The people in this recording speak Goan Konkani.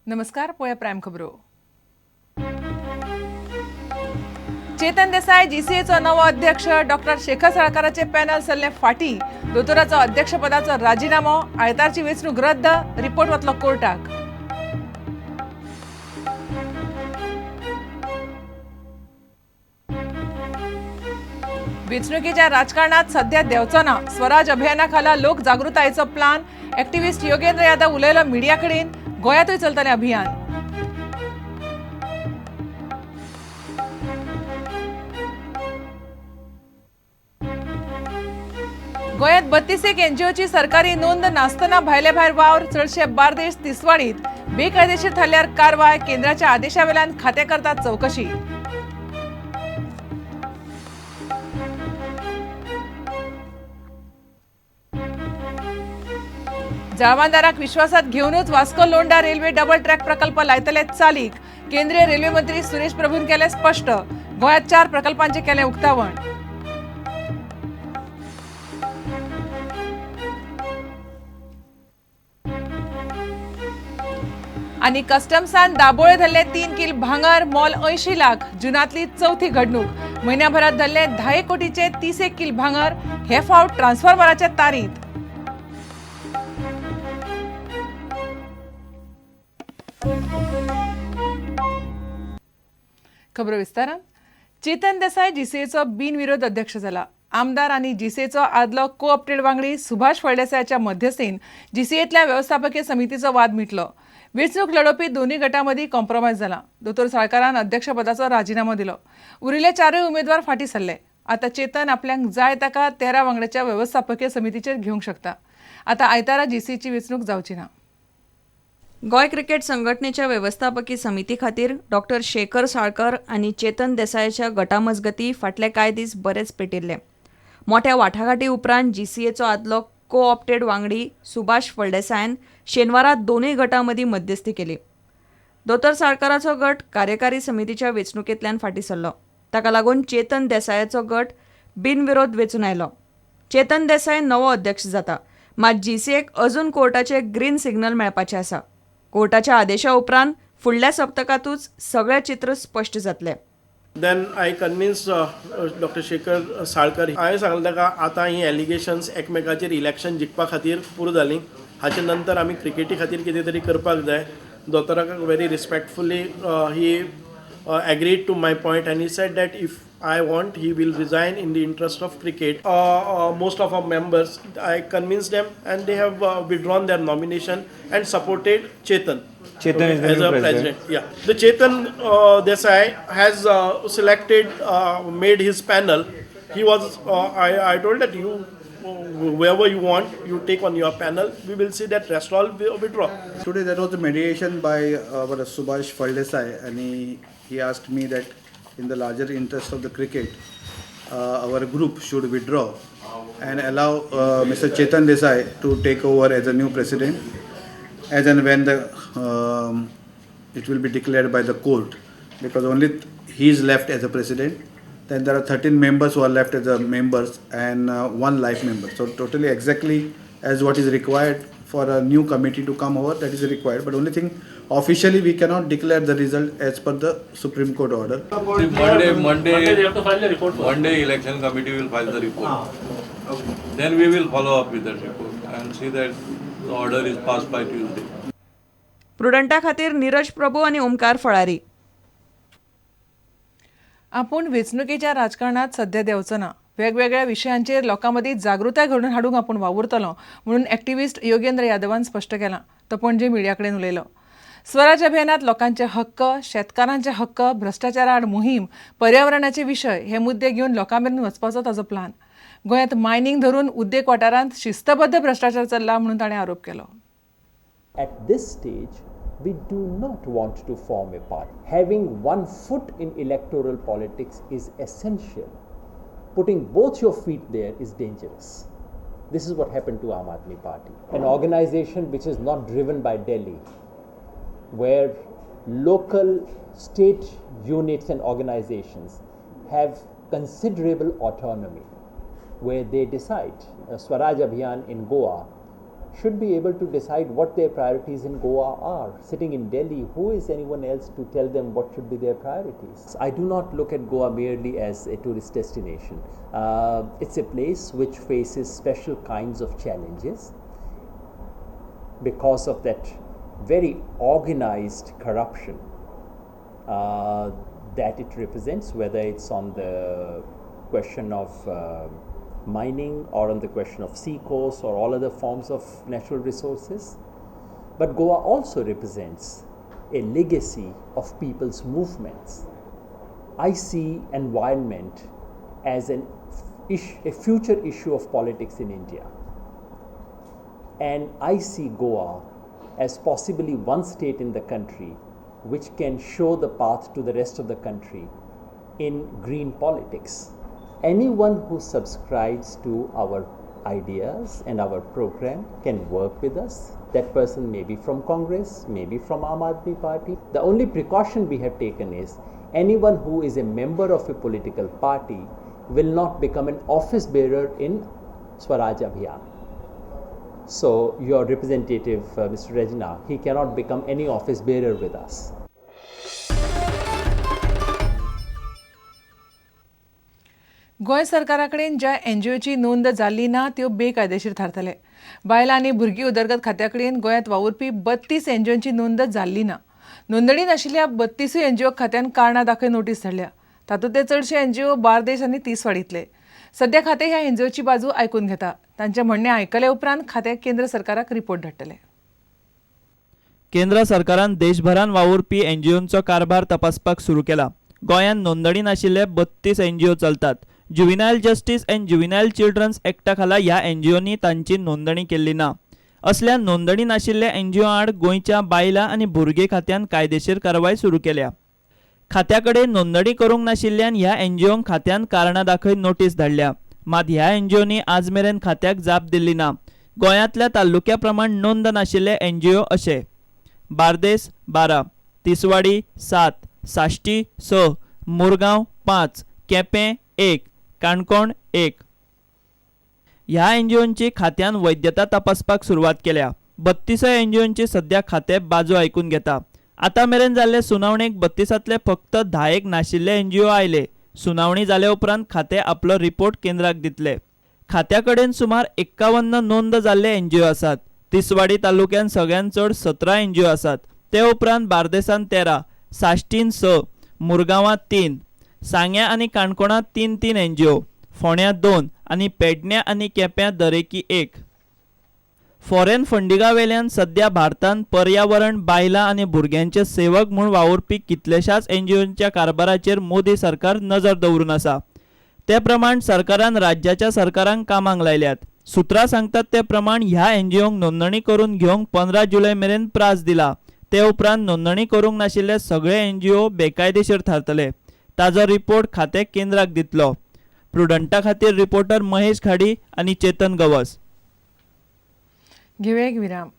नमस्कार, पळया प्रायम खबरो. चेतन देसाय जीसीएचो नवो अध्यक्ष. डॉक्टर शेखर साळकाराचे पॅनल सरले फाटी. दोतोराचो अध्यक्षपदाचो राजिनामो. आयतारची वेंचणूक रद्द. रिपोर्ट वतलो कोर्टाक. वेंचणुकेच्या राजकारणात सध्या देंवचो ना. स्वराज अभियाना खाला लोक जागृतायेचो प्लान. एक्टिव्हिस्ट योगेंद्र यादव उलयलो मिडिया कडेन. गोंयांतूय चलतलें अभियान. गोंयांत 32 एक एनजीओची सरकारी नोंद नासतना भायले भायर वावर. चडशे बार्देश, तिसवाडीत. बेकायदेशीर थारल्यार कारवाय. केंद्राच्या आदेशावेल्यान खातें करतात चवकशी. जाळवणदाराक विश्वासात घेवनूच Vasco Londa railway double track प्रकल्प लायतले चालीक. केंद्रीय रेल्वे मंत्री सुरेश प्रभून केले स्पष्ट. गोंयांत 4 प्रकल्पांचे केलें उक्तावण. आनी कस्टम्सान दाबोळे धरले 3 किल भांगर, मोल 80 लाख. जुनांतली चवथी घडणूक. म्हयन्याभरात धरले 10 कोटीचे 30 किल भांगर. हे फावट ट्रान्सफॉर्मराच्या तारींत. खबर विस्तारान. चेतन देसाय जीसीएचो बिनविरोध अध्यक्ष जाला. आमदार आनी जीसीएचो आदलो कोऑप्टेड वांगडी सुभाष फळदेसायाच्या मध्यस्थीन जीसीएतल्या वेवस्थापकीय समितीचो वाद मिटलो. वेंचणूक लढोवपी दोनूय गटां मदीं कॉम्प्रोमायज जाला. दोतोर साळकारान अध्यक्षपदाचो राजिनामो दिलो. उरिल्ले 4 उमेदवार फाटीं सरले. आतां चेतन आपल्याक जाय ताका 13 वांगड्याच्या वेवस्थापकीय समितीचेर घेवंक शकता. आतां आयतारा जीसीएची वेंचणूक जावची ना. गोंय क्रिकेट संघटनेच्या वेवस्थापकी समिती खातीर डॉक्टर शेखर साळकर आनी चेतन देसायाच्या गटा मजगती फाटले कांय दीस बरेच पेटिल्ले. मोठ्या वाटाघाटी उपरांत जीसीएचो आदलो कोऑप्टेड वांगडी सुभाष फळदेसायान शेनवारा दोनूय गटां मदीं मध्यस्थी केली. दोतोर साळकराचो गट कार्यकारी समितीच्या वेंचणुकेंतल्यान फाटीं सरलो. ताका लागून चेतन देसायाचो गट बिनविरोध वेंचून आयलो. चेतन देसाय नवो अध्यक्ष जाता. मात जीसीएक अजून कोर्टाचे ग्रीन सिग्नल मेळपाचें आसा. कोर्टाच्या आदेशा उपरांत फुडल्या सप्तकांतूच सगळें चित्र स्पश्ट जातलें. Then I convince Doctor Shekhar Salkar. हांवें सांगलें ताका, आतां ही एलिगेशन्स एकमेकाचेर इलेक्शन जिखपा खातीर पुरो जालीं. हाचे नंतर आमी क्रिकेटी खातीर कितें तरी करपाक जाय. दोतोराक very respectfully he agreed to my point and he said that if I want, he will resign in the interest of cricket. Most of our members, I convinced them and they have withdrawn their nomination and supported Chetan. Chetan is the as new a president. President. Yeah. The Chetan Desai has selected, made his panel. He was, I told that you, whoever you want, you take on your panel. We will see that rest all will withdraw. Today there was a mediation by our Subhash Faldesai, and he asked me that in the larger interest of the cricket, our group should withdraw and allow Mr. Chetan Desai to take over as a new president, as and when the it will be declared by the court, because only he is left as a president. Then there are 13 members who are left as a members and one life member. So totally exactly as what is required for a new committee to come over, that is required. But only thing, officially we cannot declare the result as per the Supreme Court order. See, Monday, Monday, they have to file the report first. Monday, election committee will file the report. Then we will follow up with that report and see that the order is passed by Tuesday. प्रुडंटा खातीर नीरज प्रभू आनी ओमकार फळारी. आपूण वेंचणुकेच्या राजकारणात सध्या देंवचो ना. वेगवेगळ्या विशयांचेर लोकां मदीं जागृताय घडोवन हाडूंक आपूण वावुरतलो म्हणून एक्टिविस्ट योगेंद्र यादवान स्पश्ट केलां. तो पणजे मिडिया कडेन उलयलो. स्वराज अभियानात लोकांचे हक्क, शेतकारांचे हक्क, भ्रश्टाचारा आड मोहीम, पर्यावरणाचे विशय हे मुद्दे घेवन लोकां मेरेन वचपाचो ताजो प्लान. गोंयांत मायनींग धरून उद्देग वाठारांत शिस्तबद्ध भ्रश्टाचार चल्ला म्हणून ताणें आरोप केलो. At this stage, we do not want to form a party. Having one foot in electoral politics is essential. Putting both your feet there is dangerous. This is what happened to Aam Aadmi Party, an organization which is not driven by Delhi, where local state units and organizations have considerable autonomy, where they decide. Swaraj Abhiyan in Goa should be able to decide what their priorities in Goa are. Sitting in Delhi, who is anyone else to tell them what should be their priorities? I do not look at Goa merely as a tourist destination. It's a place which faces special kinds of challenges because of that very organized corruption that it represents, whether it's on the question of mining or on the question of sea coast or all other forms of natural resources. But Goa also represents a legacy of people's movements. I see environment as a future issue of politics in India. And I see Goa as possibly one state in the country which can show the path to the rest of the country in green politics. Anyone who subscribes to our ideas and our program can work with us. That person may be from Congress, maybe from Aam Aadmi Party. The only precaution we have taken is anyone who is a member of a political party will not become an office bearer in Swaraj Abhiyan. So your representative, Mr. Regina, he cannot become any office bearer with us. Goa सरकारा कडेन ज्या एनजीओची नोंद जाल्ली ना त्यो बेकायदेशीर थारतले. बायलां आनी भुरगीं उदरगत खात्या कडेन गोंयांत वावुरपी 32 एनजीओंची नोंद जाल्ली ना. नोंदणी नाशिल्ल्या 32 एनजीओ खात्यान कारणां दाखय नोटीस धाडल्या. तातूंतले चडशे एनजीओ बार्देश आनी तिसवाडींतले. सध्या खातें ह्या एनजीओची बाजू आयकून घेता. तांचें म्हणणें आयकले उपरांत खातें केंद्र सरकाराक रिपोर्ट धाडटलें. केंद्र सरकारान देशभरान वावुरपी एनजीओंचो कारभार तपासपाक सुरू केला. गोंयांत नोंदणी नाशिल्ले 32 एनजीओ चलतात. Juvenile justice and juvenile children's एक्टा खाला ह्या एनजीओनी तांची नोंदणी केल्ली ना. असल्या नोंदणी नाशिल्ल्या एनजीओ आड गोंयच्या बायलां आनी भुरगीं खात्यान कायदेशीर कारवाय सुरू केल्या. खात्या कडेन नोंदणी करूंक नाशिल्ल्यान ह्या एनजीओंक खात्यान कारणां दाखय नोटीस धाडल्या. मात ह्या एनजीओनी आज मेरेन खात्याक जाप दिल्ली ना. गोंयांतल्या तालुक्या प्रमाण नोंद नाशिल्ले एनजीओ अशे: बार्देस 12, तिसवाडी 7, साश्टी 6, मुरगांव 5, केपें 1, काणकोण 1. ह्या एनजीओंची खात्यान वैद्यता तपासपाक सुरवात केल्या. 32 एनजीओंची सध्या खातें बाजू आयकून घेता. आतां मेरेन जाल्ले सुनावणेक 32तांतले फक्त 10 नाशिल्ले एनजीओ आयले. सुनावणी जाले उपरांत खातें आपलो रिपोर्ट केंद्राक दितले. खात्या कडेन सुमार 51 नोंद जाल्ले एनजीओ आसात. तिसवाडी तालुक्यान सगळ्यांत चड 17 एनजीओ आसात. ते उपरांत बार्देसान 13, साश्टीन 6, मुरगांवांत 3, सांग्या आनी काणकोणांत 3-3 एनजीओ, फोंड्यां 2 आनी पेडण्यां आनी केप्यां दरेकी 1. फॉरेन फंडिंगा वेल्यान सध्या भारतांत पर्यावरण, बायलां आनी भुरग्यांचे सेवक म्हूण वावुरपी कितल्याशाच एनजीओंच्या कारभाराचेर मोदी सरकार नजर दवरून आसा. ते प्रमाण सरकारान राज्याच्या सरकारांक कामाक लायल्यात. सुत्रां सांगतात ते प्रमाण ह्या एनजीओंक नोंदणी करून घेवंक 15 जुलय मेरेन प्रास दिला. ते उपरांत नोंदणी करूंक नाशिल्ले सगळे एनजीओ बेकायदेशीर थारतले. ताजो रिपोर्ट खातें केंद्राक दितलो. प्रुडंटा खातीर रिपोर्टर महेश घाडी आनी चेतन गवस. घेवया एक विराम.